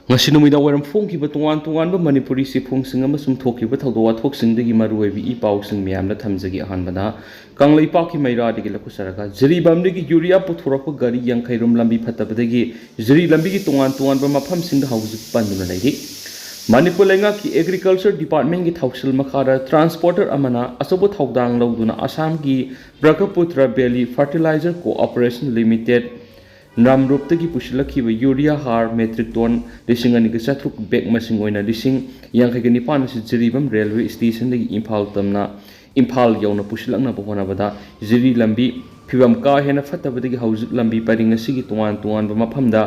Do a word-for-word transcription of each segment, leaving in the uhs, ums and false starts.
ꯉꯁꯤ ꯅꯨꯃꯤꯗꯥꯡ ꯋꯥꯏꯔꯝ ꯐꯣꯡꯈꯤꯕ ꯇꯣꯉꯥꯟ ꯇꯣꯉꯥꯟꯕ ꯃꯅꯤꯄꯨꯔꯤ ꯆꯦꯐꯣꯡꯁꯤꯡ ꯑꯃꯁꯨꯡ ꯊꯣꯛꯈꯤꯕ ꯊꯧꯗꯣꯛ ꯋꯥꯊꯣꯛꯁꯤꯡꯗꯒꯤ ꯃꯔꯨꯑꯣꯏꯕ ꯏ ꯄꯥꯎꯁꯤꯡ ꯃꯌꯥꯝꯅ ꯊꯝꯖꯒꯦ꯫ ꯑꯍꯥꯟꯕꯗ ꯀꯪꯂꯩꯄꯥꯛꯀꯤ ꯃꯩꯔꯥꯗꯒꯤ ꯂꯧꯈꯠꯆꯔꯒ ꯖꯤꯔꯤꯕꯥꯝꯗꯒꯤ ꯌꯨꯔꯤꯌꯥ ꯄꯨꯊꯣꯔꯛꯄ ꯒꯥꯔꯤ ꯌꯥꯡꯈꯩꯔꯣꯝ ꯂꯝꯕꯤ ꯐꯠꯇꯕꯗꯒꯤ ꯖꯤꯔꯤ ꯂꯝꯕꯤꯒꯤ ꯇꯣꯉꯥꯟ ꯇꯣꯉꯥꯟꯕ ꯃꯐꯝꯁꯤꯡꯗ ꯍꯧꯖꯤꯛ ꯄꯟꯗꯨꯅ ꯂꯩꯔꯤ꯫ ꯃꯅꯤꯄꯨꯔ ꯂꯩꯉꯥꯛꯀꯤ Agriculture Departmentꯀꯤ ꯊꯧꯁꯤꯜ ꯃꯈꯥꯗ transporter ꯑꯃꯅ ꯑꯆꯧꯕ ꯊꯧꯗꯥꯡ ꯂꯧꯗꯨꯅ ꯑꯁꯥꯝꯒꯤ Brahmaputra Valley Fertilizer Corporation Limited ꯅꯥꯝꯔꯨꯞꯇꯒꯤ ꯄꯨꯁꯤꯜꯂꯛꯈꯤꯕ ꯌꯨꯔꯤꯌꯥ ꯍꯥꯔ metric ton ꯂꯤꯁꯤꯡ ꯑꯅꯤꯒ ꯆꯥꯇ꯭ꯔꯨꯛ bag ꯃꯁꯤꯡ ꯑꯣꯏꯅ ꯂꯤꯁꯤꯡ ꯌꯥꯡꯈꯩꯒ ꯅꯤꯄꯥꯟ ꯑꯁꯤ ꯖꯤꯔꯤꯕꯥꯝ railway stationꯗꯒꯤ ꯏꯝꯐꯥꯜ ꯇꯝꯅ ꯏꯝꯐꯥꯜ ꯌꯧꯅ ꯄꯨꯁꯤꯜꯂꯛꯅꯕ ꯍꯣꯠꯅꯕꯗ ꯖꯤꯔꯤ ꯂꯝꯕꯤ ꯐꯤꯕꯝ ꯀꯥ ꯍꯦꯟꯅ ꯐꯠꯇꯕꯗꯒꯤ ꯍꯧꯖꯤꯛ ꯂꯝꯕꯤ ꯄꯔꯤꯡ ꯑꯁꯤꯒꯤ ꯇꯣꯉꯥꯟ ꯇꯣꯉꯥꯟꯕ ꯃꯐꯝꯗ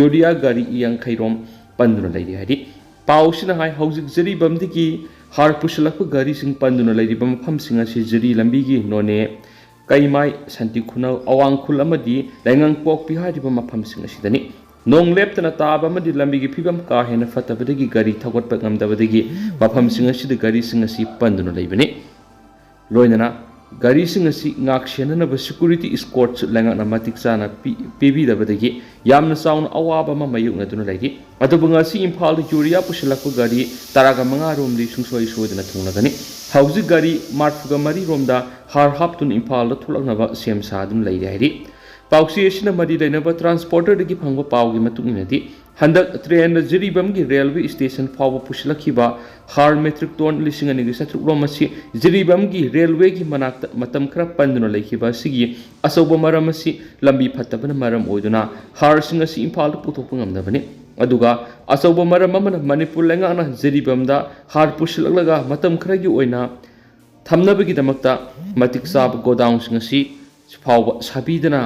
ꯌꯨꯔꯤꯌꯥ ꯒꯥꯔꯤ ꯌꯥꯡꯈꯩꯔꯣꯝ ꯄꯟꯗꯨꯅ ꯂꯩꯔꯤ ꯍꯥꯏꯔꯤ꯫ ꯄꯥꯎꯁꯤꯅ ꯍꯥꯏ, ꯍꯧꯖꯤꯛ ꯖꯤꯔꯤꯕꯥꯝꯗꯒꯤ ꯍꯥꯔ ꯄꯨꯁꯤꯜꯂꯛꯄ ꯒꯥꯔꯤꯁꯤꯡ ꯄꯟꯗꯨꯅ ꯂꯩꯔꯤꯕ ꯃꯐꯝꯁꯤꯡ ꯑꯁꯤ ꯖꯤꯔꯤ ꯂꯝꯕꯤꯒꯤ ꯅꯣꯅꯦ, ꯀꯩꯃꯥꯏ, ꯁꯥꯟꯇꯤ ꯈꯨꯅꯧ, ꯑꯋꯥꯡ ꯈꯨꯜ ꯑꯃꯗꯤ ꯂꯩꯉꯥꯡꯄꯣꯛꯄꯤ ꯍꯥꯏꯔꯤꯕ ꯃꯐꯝꯁꯤꯡ ꯑꯁꯤꯗꯅꯤ꯫ ꯅꯣꯡ ꯂꯦꯞꯇꯅ ꯇꯥꯕ ꯑꯃꯗꯤ ꯂꯝꯕꯤꯒꯤ ꯐꯤꯕꯝ ꯀꯥ ꯍꯦꯟꯅ ꯐꯠꯇꯕꯗꯒꯤ ꯒꯥꯔꯤ ꯊꯧꯒꯠꯄ ꯉꯝꯗꯕꯗꯒꯤ ꯃꯐꯝꯁꯤꯡ ꯑꯁꯤꯗ ꯒꯥꯔꯤꯁꯤꯡ ꯑꯁꯤ ꯄꯟꯗꯨꯅ ꯂꯩꯕꯅꯤ꯫ ꯂꯣꯏꯅꯅ ꯒꯥꯔꯤꯁꯤꯡ ꯑꯁꯤ ꯉꯥꯛ ꯁꯦꯟꯅꯅꯕ security escortꯁꯨ ꯂꯩꯉꯥꯛꯅ ꯃꯇꯤꯛ ꯆꯥꯅ ꯄꯤ-, ꯄꯤꯕꯤꯗꯕꯗꯒꯤ ꯌꯥꯝꯅ ꯆꯥꯎꯅ ꯑꯋꯥꯕ ꯑꯃ ꯃꯥꯌꯣꯛꯅꯗꯨꯅ ꯂꯩꯔꯤ꯫ ꯑꯗꯨꯕꯨ ꯉꯁꯤ ꯏꯝꯐꯥꯜꯗ ꯌꯨꯔꯤꯌꯥ ꯄꯨꯁꯤꯜꯂꯛꯄ ꯒꯥꯔꯤ ꯇꯔꯥꯒ ꯃꯉꯥ ꯔꯣꯝꯗꯤ ꯁꯨꯡꯁꯣꯏ ꯁꯣꯏꯗꯅ ꯊꯨꯡꯂꯒꯅꯤ꯫ ꯍꯧꯖꯤꯛ ꯒꯥꯔꯤ ꯃꯔꯐꯨꯒ ꯃꯔꯤ ꯔꯣꯝꯗ ꯍꯥꯔ ꯍꯥꯞꯇꯨꯅ ꯏꯝꯐꯥꯜꯗ ꯊꯣꯛꯂꯛꯅꯕ ꯁꯦꯝ ꯁꯥꯗꯨꯅ ꯂꯩꯔꯦ ꯍꯥꯏꯔꯤ꯫ ꯄꯥꯎꯆꯦ ꯑꯁꯤꯅ ꯃꯔꯤ ꯂꯩꯅꯕ transporterꯗꯒꯤ ꯐꯪꯕ ꯄꯥꯎꯒꯤ ꯃꯇꯨꯡ ꯏꯟꯅꯗꯤ, ꯍꯟꯗꯛ trainꯗ ꯖꯤꯔꯤꯕꯥꯝꯒꯤ railway station ꯐꯥꯎꯕ ꯄꯨꯁꯤꯜꯂꯛꯈꯤꯕ ꯍꯥꯔ metric ton ꯂꯤꯁꯤꯡ ꯑꯅꯤꯒ ꯆꯥꯇ꯭ꯔꯨꯛ ꯔꯣꯝ ꯑꯁꯤ ꯖꯤꯔꯤꯕꯥꯝꯒꯤ railwayꯒꯤ ꯃꯅꯥꯛꯇ ꯃꯇꯝ ꯈꯔ ꯄꯟꯗꯨꯅ ꯂꯩꯈꯤꯕ ꯑꯁꯤꯒꯤ ꯑꯆꯧꯕ ꯃꯔꯝ ꯑꯁꯤ ꯂꯝꯕꯤ ꯐꯠꯇꯕꯅ ꯃꯔꯝ ꯑꯣꯏꯗꯨꯅ ꯍꯥꯔꯁꯤꯡ ꯑꯁꯤ ꯏꯝꯐꯥꯜꯗ ꯄꯨꯊꯣꯛꯄ ꯉꯝꯗꯕꯅꯤ꯫ ꯑꯗꯨꯒ ꯑꯆꯧꯕ ꯃꯔꯝ ꯑꯃꯅ ꯃꯅꯤꯄꯨꯔ ꯂꯩꯉꯥꯛꯅ ꯖꯤꯔꯤꯕꯥꯝꯗ ꯍꯥꯔ ꯄꯨꯁꯤꯜꯂꯛꯂꯒ ꯃꯇꯝ ꯈꯔꯒꯤ ꯑꯣꯏꯅ ꯊꯝꯅꯕꯒꯤꯗꯃꯛꯇ ꯃꯇꯤꯛ ꯆꯥꯕ godownꯁꯤꯡ ꯑꯁꯤ ꯐꯥꯎꯕ ꯁꯥꯕꯤꯗꯅ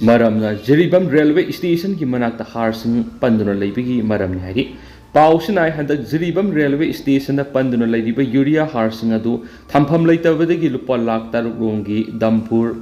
ꯃꯔꯝꯅ ꯖꯤꯔꯤꯕꯥꯝ railway stationꯒꯤ ꯃꯅꯥꯛꯇ ꯍꯥꯔꯁꯤꯡ ꯄꯟꯗꯨꯅ ꯂꯩꯕꯒꯤ ꯃꯔꯝꯅꯤ ꯍꯥꯏꯔꯤ꯫ ꯄꯥꯎꯁꯤꯅ ꯍꯥꯏ, ꯍꯟꯗꯛ ꯖꯤꯔꯤꯕꯥꯝ railway stationꯗ ꯄꯟꯗꯨꯅ ꯂꯩꯔꯤꯕ ꯌꯨꯔꯤꯌꯥ ꯍꯥꯔꯁꯤꯡ ꯑꯗꯨ ꯊꯝꯐꯝ ꯂꯩꯇꯕꯗꯒꯤ ꯂꯨꯄꯥ ꯂꯥꯈ ꯇꯔꯨꯛ ꯔꯣꯝꯒꯤ ꯗꯝꯄꯨꯔ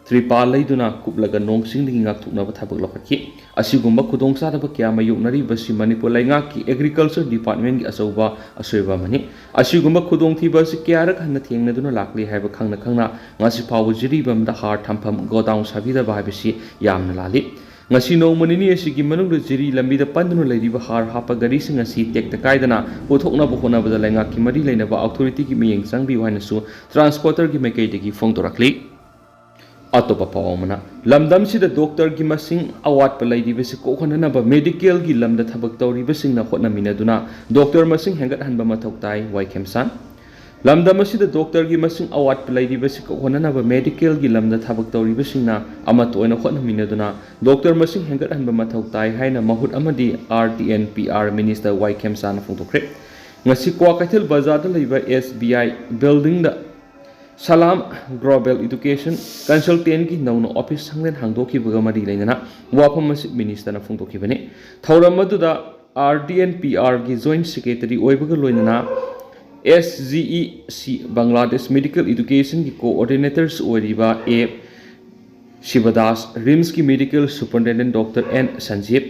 ꯇ꯭ꯔꯤꯄꯥꯜ ꯂꯩꯗꯨꯅ ꯀꯨꯞꯂꯒ ꯅꯣꯡ ꯆꯤꯡꯗꯒꯤ ꯉꯥꯛꯊꯣꯛꯅꯕ ꯊꯕꯛ ꯂꯧꯈꯠꯈꯤ꯫ ꯑꯁꯤꯒꯨꯝꯕ ꯈꯨꯗꯣꯡꯆꯥꯗꯕ ꯀꯌꯥ ꯃꯥꯌꯣꯛꯅꯔꯤꯕꯁꯤ ꯃꯅꯤꯄꯨꯔ ꯂꯩꯉꯥꯛꯀꯤ Agriculture Departmentꯀꯤ ꯑꯆꯧꯕ ꯑꯁꯣꯏꯕ ꯑꯃꯅꯤ꯫ ꯑꯁꯤꯒꯨꯝꯕ ꯈꯨꯗꯣꯡꯊꯤꯕ ꯑꯁꯤ ꯀꯌꯥꯔꯛ ꯍꯟꯅ ꯊꯦꯡꯅꯗꯨꯅ ꯂꯥꯛꯂꯤ ꯍꯥꯏꯕ ꯈꯪꯅ ꯈꯪꯅ ꯉꯁꯤ ꯐꯥꯎꯕ ꯖꯤꯔꯤꯕꯥꯝꯗ ꯍꯥꯔ ꯊꯝꯐꯝ godown ꯁꯥꯕꯤꯗꯕ ꯍꯥꯏꯕꯁꯤ ꯌꯥꯝꯅ ꯂꯥꯜꯂꯤ꯫ ꯉꯁꯤ ꯅꯣꯡꯃ ꯅꯤꯅꯤ ꯑꯁꯤꯒꯤ ꯃꯅꯨꯡꯗ ꯖꯤꯔꯤ ꯂꯝꯕꯤꯗ ꯄꯟꯗꯨꯅ ꯂꯩꯔꯤꯕ ꯍꯥꯔ ꯍꯥꯞꯄ ꯒꯥꯔꯤꯁꯤꯡ ꯑꯁꯤ ꯇꯦꯛꯇ ꯀꯥꯏꯗꯅ ꯄꯨꯊꯣꯛꯅꯕ ꯍꯣꯠꯅꯕꯗ ꯂꯩꯉꯥꯛꯀꯤ ꯃꯔꯤ ꯂꯩꯅꯕ ꯑꯣꯊꯣꯔꯤꯇꯤꯒꯤ ꯃꯤꯠꯌꯦꯡ ꯆꯪꯕꯤꯌꯨ ꯍꯥꯏꯅꯁꯨ ꯇ꯭ꯔꯥꯟꯁꯄꯣꯔꯇꯔꯒꯤ ꯃꯥꯏꯀꯩꯗꯒꯤ ꯐꯣꯡꯗꯣꯔꯛꯂꯤ꯫ ꯑꯇꯣꯞꯄ ꯄꯥꯎ ꯑꯃꯅ, ꯂꯝꯗꯝꯁꯤꯗ ꯗꯣꯛꯇꯔꯒꯤ ꯃꯁꯤꯡ ꯑꯋꯥꯠꯄ ꯂꯩꯔꯤꯕꯁꯤ ꯀꯣꯛꯍꯟꯅꯅꯕ ꯃꯦꯗꯤꯀꯦꯜꯒꯤ ꯂꯝꯗ ꯊꯕꯛ ꯇꯧꯔꯤꯕꯁꯤꯡꯅ ꯍꯣꯠꯅꯃꯤꯟꯅꯗꯨꯅ ꯗꯣꯛꯇꯔ ꯃꯁꯤꯡ ꯍꯦꯟꯒꯠꯍꯟꯕ ꯃꯊꯧ ꯇꯥꯏ, ꯋꯥꯏ ꯈꯦꯝꯁꯥꯟ꯫ ꯂꯝꯗꯝ ꯑꯁꯤꯗ ꯗꯣꯛꯇꯔꯒꯤ ꯃꯁꯤꯡ ꯑꯋꯥꯠꯄ ꯂꯩꯔꯤꯕꯁꯤ ꯀꯣꯛꯍꯟꯅꯅꯕ ꯃꯦꯗꯤꯀꯦꯜꯒꯤ ꯂꯝꯗ ꯊꯕꯛ ꯇꯧꯔꯤꯕꯁꯤꯡꯅ ꯑꯃꯠꯇ ꯑꯣꯏꯅ ꯍꯣꯠꯅꯃꯤꯟꯅꯗꯨꯅ ꯗꯣꯛꯇꯔ ꯃꯁꯤꯡ ꯍꯦꯟꯒꯠꯍꯟꯕ ꯃꯊꯧ ꯇꯥꯏ ꯍꯥꯏꯅ ꯃꯍꯨꯠ ꯑꯃꯗꯤ R T N P R minister Y ꯈꯦꯝꯁꯥꯟꯅ ꯐꯣꯡꯗꯣꯛꯈ꯭ꯔꯦ꯫ ꯉꯁꯤ ꯀ꯭ꯋꯥꯀꯩꯊꯦꯜ ꯕꯖꯥꯔꯗ ꯂꯩꯕ ꯑꯦꯁ ꯕꯤ ꯑꯥꯏ ꯕꯤꯜꯗꯤꯡꯗ ꯁꯂꯥꯝ ꯒ꯭ꯂꯣꯕꯦꯜ ꯏꯗꯨꯀꯦꯁꯟ ꯀꯟꯁꯜꯇꯦꯟꯒꯤ ꯅꯧꯅ ꯑꯣꯐꯤꯁ ꯁꯪꯂꯦꯟ ꯍꯥꯡꯗꯣꯛꯈꯤꯕꯒ ꯃꯔꯤ ꯂꯩꯅꯅ ꯋꯥꯐꯝ ꯑꯁꯤ ꯃꯤꯅꯤꯁꯇꯔꯅ ꯐꯣꯡꯗꯣꯛꯈꯤꯕꯅꯤ꯫ ꯊꯧꯔꯝ ꯑꯗꯨꯗ ꯑꯥꯔ ꯗꯤ ꯑꯦꯟ ꯄꯤ ꯑꯥꯔꯒꯤ ꯖꯣꯏꯟꯠ ꯁꯦꯀ꯭ꯔꯦꯇꯔꯤ ꯑꯣꯏꯕꯒ ꯂꯣꯏꯅꯅ ꯑꯦꯁ ꯖꯤ ꯏ ꯁꯤ ꯕꯪꯒ꯭ꯂꯥꯗꯦꯁ ꯃꯦꯗꯤꯀꯦꯜ ꯏꯗꯨꯀꯦꯁꯟꯒꯤ ꯀꯣꯑꯣꯔꯗꯤꯅꯦꯇꯔꯁ ꯑꯣꯏꯔꯤꯕ ꯑꯦ ꯁꯤꯕꯗꯥꯁ, ꯔꯤꯝꯁꯀꯤ medical superintendent doctor N Sanjib,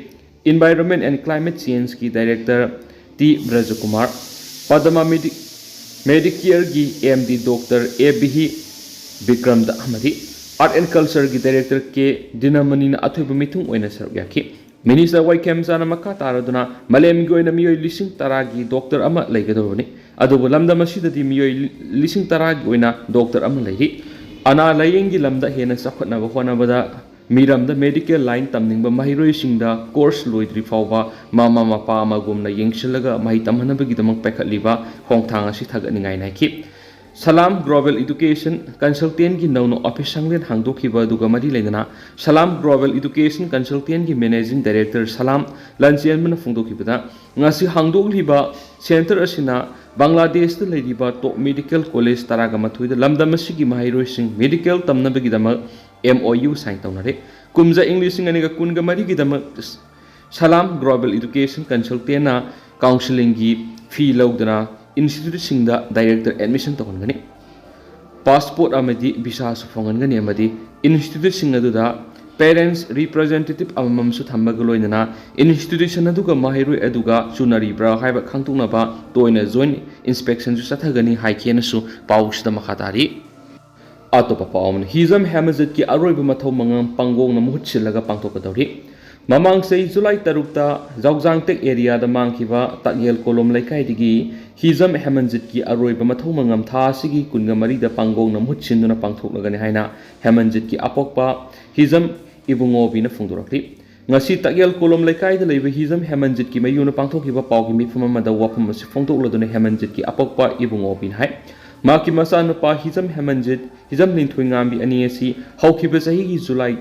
environment and climate ꯆꯦꯟꯖꯀꯤ ꯗꯥꯏꯔꯦꯛꯇꯔ ꯇꯤ ꯕ꯭ꯔꯖꯀꯨꯃꯥꯔ, ꯄꯗꯃꯥ ꯃꯦꯗꯤ-, ꯃꯦꯗꯤꯀꯤꯌꯔꯒꯤ ꯑꯦꯝ ꯗꯤ ꯗꯣꯛꯇꯔ ꯑꯦ ꯕꯤꯍꯤ ꯕꯤꯀ꯭ꯔꯝꯗ ꯑꯃꯗꯤ ꯑꯥꯔꯠ ꯑꯦꯟ ꯀꯜꯆꯔꯒꯤ ꯗꯥꯏꯔꯦꯛꯇꯔ ꯀꯦ ꯗꯤꯅꯃꯅꯤꯅ ꯑꯊꯣꯏꯕ ꯃꯤꯊꯨꯡ ꯑꯣꯏꯅ ꯁꯔꯨꯛ ꯌꯥꯈꯤ꯫ ꯃꯤꯅꯤꯁꯇꯔ ꯋꯥꯏ ꯈꯦꯝꯆꯥꯟꯅ ꯃꯈꯥ ꯇꯥꯔꯗꯨꯅ ꯃꯥꯂꯦꯝꯒꯤ ꯑꯣꯏꯅ ꯃꯤꯑꯣꯏ ꯂꯤꯁꯤꯡ ꯇꯔꯥꯒꯤ ꯗꯣꯛꯇꯔ ꯑꯃ ꯂꯩꯒꯗꯧꯔꯕꯅꯤ, ꯑꯗꯨꯕꯨ ꯂꯝꯗꯝ ꯑꯁꯤꯗꯗꯤ ꯃꯤꯑꯣꯏ ꯂꯤꯁꯤꯡ ꯇꯔꯥꯒꯤ ꯑꯣꯏꯅ ꯗꯣꯛꯇꯔ ꯑꯃ ꯂꯩꯔꯤ꯫ ꯑꯅꯥ ꯂꯥꯌꯦꯡꯒꯤ ꯂꯝꯗ ꯍꯦꯟꯅ ꯆꯥꯎꯈꯠꯅꯕ ꯍꯣꯠꯅꯕꯗ ꯃꯤꯔꯝꯗ ꯃꯦꯗꯤꯀꯦꯜ ꯂꯥꯏꯟ ꯇꯝꯅꯤꯡꯕ ꯃꯍꯩꯔꯣꯏꯁꯤꯡꯗ ꯀꯣꯔꯁ ꯂꯣꯏꯗ꯭ꯔꯤ ꯐꯥꯎꯕ ꯃꯃꯥ ꯃꯄꯥ ꯑꯃꯒꯨꯝꯅ ꯌꯦꯡꯁꯤꯜꯂꯒ ꯃꯍꯩ ꯇꯝꯍꯟꯅꯕꯒꯤꯗꯃꯛ ꯄꯥꯏꯈꯠꯂꯤꯕ ꯈꯣꯡꯊꯥꯡ ꯑꯁꯤ ꯊꯥꯒꯠꯅꯤꯡꯉꯥꯏꯅꯤ ꯍꯥꯏꯈꯤ꯫ ꯁꯂꯥꯝ ꯒ꯭ꯂꯣꯕꯦꯜ ꯏꯗꯨꯀꯦꯁꯟ ꯀꯟꯁꯜꯇꯦꯟꯒꯤ ꯅꯧꯅ ꯑꯣꯐꯤꯁ ꯁꯪꯂꯦꯟ ꯍꯥꯡꯗꯣꯛꯈꯤꯕ ꯑꯗꯨꯒ ꯃꯔꯤ ꯂꯩꯅꯅ ꯁꯂꯥꯝ ꯒ꯭ꯂꯣꯕꯦꯜ ꯏꯗꯨꯀꯦꯁꯟ ꯀꯟꯁꯜꯇꯦꯟꯒꯤ ꯃꯦꯅꯦꯖꯤꯡ ꯗꯥꯏꯔꯦꯛꯇꯔ ꯁꯂꯥꯝ ꯂꯟꯆꯦꯟꯕꯅ ꯐꯣꯡꯗꯣꯛꯈꯤꯕꯗ, ꯉꯁꯤ ꯍꯥꯡꯗꯣꯛꯂꯤꯕ ꯁꯦꯟꯇꯔ ꯑꯁꯤꯅ ꯕꯪꯒ꯭ꯂꯥꯗꯦꯁꯇ ꯂꯩꯔꯤꯕ ꯇꯣꯞ ꯃꯦꯗꯤꯀꯦꯜ ꯀꯣꯂꯦꯖ ꯇꯔꯥꯒ ꯃꯥꯊꯣꯏꯗ ꯂꯝꯗꯝ ꯑꯁꯤꯒꯤ ꯃꯍꯩꯔꯣꯏꯁꯤꯡ medical ꯇꯝꯅꯕꯒꯤꯗꯃꯛ M O U sign ꯇꯧꯅꯔꯦ꯫ ꯀꯨꯝꯖꯥ ꯏꯪ ꯂꯤꯁꯤꯡ ꯑꯅꯤꯒ ꯀꯨꯟꯒ ꯃꯔꯤꯒꯤꯗꯃꯛ ꯁꯂꯥꯝ ꯒ꯭ꯂꯣꯕꯦꯜ ꯏꯗꯨꯀꯦꯁꯟ ꯀꯟꯁꯜꯇꯦꯟꯅ ꯀꯥꯎꯟꯁꯤꯂꯤꯡꯒꯤ ꯐꯤ ꯂꯧꯗꯅ ꯏꯟꯁꯇꯤꯇ꯭ꯌꯨꯠꯁꯤꯡꯗ ꯗꯥꯏꯔꯦꯛꯇꯔ ꯑꯦꯗꯃꯤꯁꯟ ꯇꯧꯍꯟꯒꯅꯤ꯫ ꯄꯥꯁꯄꯣꯔꯠ ꯑꯃꯗꯤ ꯚꯤꯁꯥꯁꯨ ꯐꯪꯍꯟꯒꯅꯤ ꯑꯃꯗꯤ ꯏꯟꯁꯇꯤꯇ꯭ꯌꯨꯠꯁꯤꯡ ꯑꯗꯨꯗ ꯄꯦꯔꯦꯟꯠꯁ ꯔꯤꯄ꯭ꯔꯖꯦꯟꯇꯦꯇꯤꯚ ꯑꯃꯃꯝꯁꯨ ꯊꯝꯕꯒ ꯂꯣꯏꯅꯅ ꯏꯟꯁꯇꯤꯇ꯭ꯌꯨꯁꯟ ꯑꯗꯨꯒ ꯃꯍꯩꯔꯣꯏ ꯑꯗꯨꯒ ꯆꯨꯅꯔꯤꯕ꯭ꯔꯥ ꯍꯥꯏꯕ ꯈꯪꯗꯣꯛꯅꯕ ꯇꯣꯏꯅ ꯖꯣꯏꯟꯠ ꯏꯟꯁꯄꯦꯛꯁꯟꯁꯨ ꯆꯠꯊꯒꯅꯤ ꯍꯥꯏꯈꯤꯅꯁꯨ ꯄꯥꯎꯁꯤꯗ ꯃꯈꯥ ꯇꯥꯔꯤ꯫ ꯑꯇꯣꯞꯄ ꯄꯥꯎ ꯑꯃꯅ, ꯍꯤꯖꯝ ꯍꯦꯃꯟꯖꯤꯠꯀꯤ ꯑꯔꯣꯏꯕ ꯃꯊꯧ ꯃꯉꯝ ꯄꯥꯡꯒꯣꯡꯅ ꯃꯍꯨꯠ ꯁꯤꯜꯂꯒ ꯄꯥꯡꯊꯣꯛꯀꯗꯧꯔꯤ꯫ ꯃꯃꯥꯡ ꯆꯍꯤ ꯖꯨꯂꯥꯏ ꯇꯔꯨꯛꯇ ꯖꯧꯖꯥꯡꯇꯦꯛ ꯑꯦꯔꯤꯌꯥꯗ ꯃꯥꯡꯈꯤꯕ ꯇꯥꯛꯌꯦꯜ ꯀꯣꯂꯣꯝ ꯂꯩꯀꯥꯏꯗꯒꯤ ꯍꯤꯖꯝ ꯍꯦꯃꯟꯖꯤꯠꯀꯤ ꯑꯔꯣꯏꯕ ꯃꯊꯧ ꯃꯉꯝ ꯊꯥ ꯑꯁꯤꯒꯤ ꯀꯨꯟꯒ ꯃꯔꯤꯗ ꯄꯥꯡꯒꯣꯡꯅ ꯃꯍꯨꯠ ꯁꯤꯟꯗꯨꯅ ꯄꯥꯡꯊꯣꯛꯂꯒꯅꯤ ꯍꯥꯏꯅ ꯍꯦꯃꯟꯖꯤꯠꯀꯤ ꯑꯄꯣꯛꯄ ꯍꯤꯖꯝ ꯏꯕꯨꯡꯉꯣꯕꯤꯅ ꯐꯣꯡꯗꯣꯔꯛꯂꯤ꯫ ꯉꯁꯤ ꯇꯥꯛꯌꯦꯜ ꯀꯣꯂꯣꯝ ꯂꯩꯀꯥꯏꯗ ꯂꯩꯕ ꯍꯤꯖꯝ ꯍꯦꯃꯟꯖꯤꯠꯀꯤ ꯃꯌꯨꯝꯗ ꯄꯥꯡꯊꯣꯛꯈꯤꯕ ꯄꯥꯎꯒꯤ ꯃꯤꯐꯝ ꯑꯃꯗ ꯋꯥꯐꯝ ꯑꯁꯤ ꯐꯣꯡꯗꯣꯛꯂꯗꯨꯅ ꯍꯦꯃꯟꯖꯤꯠꯀꯤ ꯑꯄꯣꯛꯄ ꯏꯕꯨꯡꯉꯣꯕꯤꯅ ꯍꯥꯏ, ꯃꯍꯥꯛꯀꯤ ꯃꯆꯥꯅꯨꯄꯥ ꯍꯤꯖꯝ ꯍꯦꯃꯟꯖꯤꯠ ꯍꯤꯖꯝ ꯂꯤꯟꯊꯣꯏꯉꯥꯝꯕꯤ ꯑꯅꯤ ꯑꯁꯤ ꯍꯧꯈꯤꯕ ꯆꯍꯤꯒꯤ ꯖꯨꯂꯥꯏ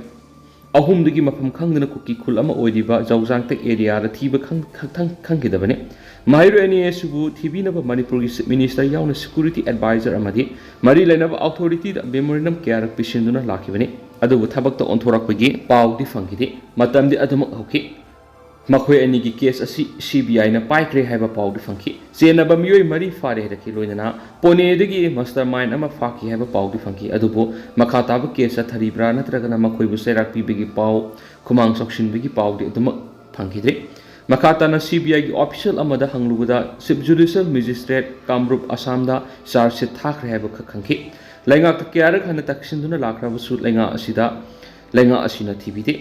ꯑꯍꯨꯝꯗꯒꯤ ꯃꯐꯝ ꯈꯪꯗꯅ ꯀꯨꯀꯤ ꯈꯨꯜ ꯑꯃ ꯑꯣꯏꯔꯤꯕ ꯖꯧꯖꯥꯡꯇꯦꯛ ꯑꯦꯔꯤꯌꯥꯗ ꯊꯤꯕ ꯈꯪ-, ꯈꯪ-, ꯈꯪꯈꯤꯗꯕꯅꯤ꯫ ꯃꯍꯩꯔꯣꯏ ꯑꯅꯤ ꯑꯁꯤꯕꯨ ꯊꯤꯕꯤꯅꯕ ꯃꯅꯤꯄꯨꯔꯒꯤ ꯆꯤꯐ ꯃꯤꯅꯤꯁꯇꯔ ꯌꯥꯎꯅ ꯁꯦꯀ꯭ꯌꯨꯔꯤꯇꯤ ꯑꯦꯗꯚꯥꯏꯖꯔ ꯑꯃꯗꯤ ꯃꯔꯤ ꯂꯩꯅꯕ ꯑꯣꯊꯣꯔꯤꯇꯤꯗ ꯃꯦꯃꯣꯔꯦꯟꯗꯝ ꯀꯌꯥꯔꯛ ꯄꯤꯁꯤꯟꯗꯨꯅ ꯂꯥꯛꯈꯤꯕꯅꯤ꯫ ꯑꯗꯨꯕꯨ ꯊꯕꯛꯇ ꯑꯣꯟꯊꯣꯔꯛꯄꯒꯤ ꯄꯥꯎꯗꯤ ꯐꯪꯈꯤꯗꯦ꯫ ꯃꯇꯝꯗꯤ ꯑꯗꯨꯃꯛ ꯍꯧꯈꯤ꯫ ꯃꯈꯣꯏ ꯑꯅꯤꯒꯤ ꯀꯦꯁ ꯑꯁꯤ ꯁꯤ ꯕꯤ ꯑꯥꯏꯅ ꯄꯥꯏꯈ꯭ꯔꯦ ꯍꯥꯏꯕ ꯄꯥꯎꯗꯤ ꯐꯪꯈꯤ꯫ ꯆꯦꯟꯅꯕ ꯃꯤꯑꯣꯏ ꯃꯔꯤ ꯐꯥꯔꯦ ꯍꯥꯏꯔꯛꯈꯤ, ꯂꯣꯏꯅꯅ ꯄꯣꯅꯦꯗꯒꯤ ꯃꯥꯁꯇꯔ ꯃꯥꯏꯟ ꯑꯃ ꯐꯥꯈꯤ ꯍꯥꯏꯕ ꯄꯥꯎꯗꯤ ꯐꯪꯈꯤ꯫ ꯑꯗꯨꯕꯨ ꯃꯈꯥ ꯇꯥꯕ ꯀꯦꯁ ꯆꯠꯊꯔꯤꯕ꯭ꯔꯥ ꯅꯠꯇ꯭ꯔꯒꯅ ꯃꯈꯣꯏꯕꯨ ꯆꯩꯔꯥꯛ ꯄꯤꯕꯒꯤ ꯄꯥꯎ, ꯈꯨꯃꯥꯡ ꯆꯥꯎꯁꯤꯟꯕꯒꯤ ꯄꯥꯎꯗꯤ ꯑꯗꯨꯃꯛ ꯐꯪꯈꯤꯗ꯭ꯔꯦ꯫ ꯃꯈꯥ ꯇꯥꯅ ꯁꯤ ꯕꯤ ꯑꯥꯏꯒꯤ ꯑꯣꯐꯤꯁꯤꯌꯦꯜ ꯑꯃꯗ ꯍꯪꯂꯨꯕꯗ ꯆꯤꯐ ꯖꯨꯗꯤꯁꯤꯌꯦꯜ ꯃꯦꯖꯤꯁꯇ꯭ꯔꯦꯠ ꯀꯥꯃꯔꯨꯞ ꯑꯁꯥꯝꯗ ꯆꯥꯔꯖ ꯁꯤꯠ ꯊꯥꯈ꯭ꯔꯦ ꯍꯥꯏꯕꯈꯛ ꯈꯪꯈꯤ꯫ ꯂꯩꯉꯥꯛꯇ ꯀꯌꯥꯔꯛ ꯍꯟꯅ ꯇꯛꯁꯤꯟꯗꯨꯅ ꯂꯥꯛꯈ꯭ꯔꯕꯁꯨ ꯂꯩꯉꯥꯛ ꯑꯁꯤꯗ, ꯂꯩꯉꯥꯛ ꯑꯁꯤꯅ ꯊꯤꯕꯤꯗꯦ꯫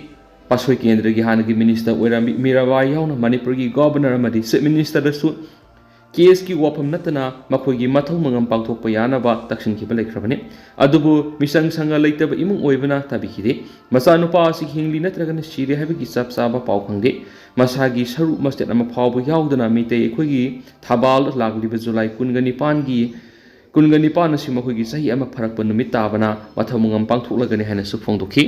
ꯄꯥꯠꯁꯣꯏ ꯀꯦꯟꯗ꯭ꯔꯒꯤ ꯍꯥꯟꯅꯒꯤ ꯃꯤꯅꯤꯁꯇꯔ ꯑꯣꯏꯔꯝꯕꯤ ꯃꯤꯔꯥꯕꯥꯏ ꯌꯥꯎꯅ ꯃꯅꯤꯄꯨꯔꯒꯤ ꯒꯣꯚꯔꯅꯔ ꯑꯃꯗꯤ ꯆꯤꯐ ꯃꯤꯅꯤꯁꯇꯔꯗꯁꯨ ꯀꯦꯁꯀꯤ ꯋꯥꯐꯝ ꯅꯠꯇꯅ ꯃꯈꯣꯏꯒꯤ ꯃꯊꯧ ꯃꯉꯝ ꯄꯥꯡꯊꯣꯛꯄ ꯌꯥꯅꯕ ꯇꯛꯁꯤꯟꯈꯤꯕ ꯂꯩꯈ꯭ꯔꯕꯅꯤ꯫ ꯑꯗꯨꯕꯨ ꯃꯤꯆꯪ ꯁꯪꯒ ꯂꯩꯇꯕ ꯏꯃꯨꯡ ꯑꯣꯏꯕꯅ ꯇꯥꯕꯤꯈꯤꯗꯦ꯫ ꯃꯆꯥꯅꯨꯄꯥ ꯑꯁꯤ ꯍꯤꯡꯂꯤ ꯅꯠꯇ꯭ꯔꯒꯅ ꯁꯤꯔꯦ ꯍꯥꯏꯕꯒꯤ ꯆꯞ ꯆꯥꯕ ꯄꯥꯎ ꯈꯪꯗꯦ꯫ ꯃꯁꯥꯒꯤ ꯁꯔꯨ ꯃꯆꯦꯠ ꯑꯃ ꯐꯥꯎꯕ ꯌꯥꯎꯗꯅ ꯃꯤꯇꯩ ꯑꯩꯈꯣꯏꯒꯤ ꯊꯕꯥꯜ ꯂꯥꯛꯂꯤꯕ ꯖꯨꯂꯥꯏ ꯀꯨꯟꯒ ꯅꯤꯄꯥꯟꯒꯤ, ꯀꯨꯟꯒ ꯅꯤꯄꯥꯟ ꯑꯁꯤ ꯃꯈꯣꯏꯒꯤ ꯆꯍꯤ ꯑꯃ ꯐꯥꯔꯛꯄ ꯅꯨꯃꯤꯠ ꯇꯥꯕꯅ ꯃꯊꯧ ꯃꯉꯝ ꯄꯥꯡꯊꯣꯛꯂꯒꯅꯤ ꯍꯥꯏꯅꯁꯨ ꯐꯣꯡꯗꯣꯛꯈꯤ꯫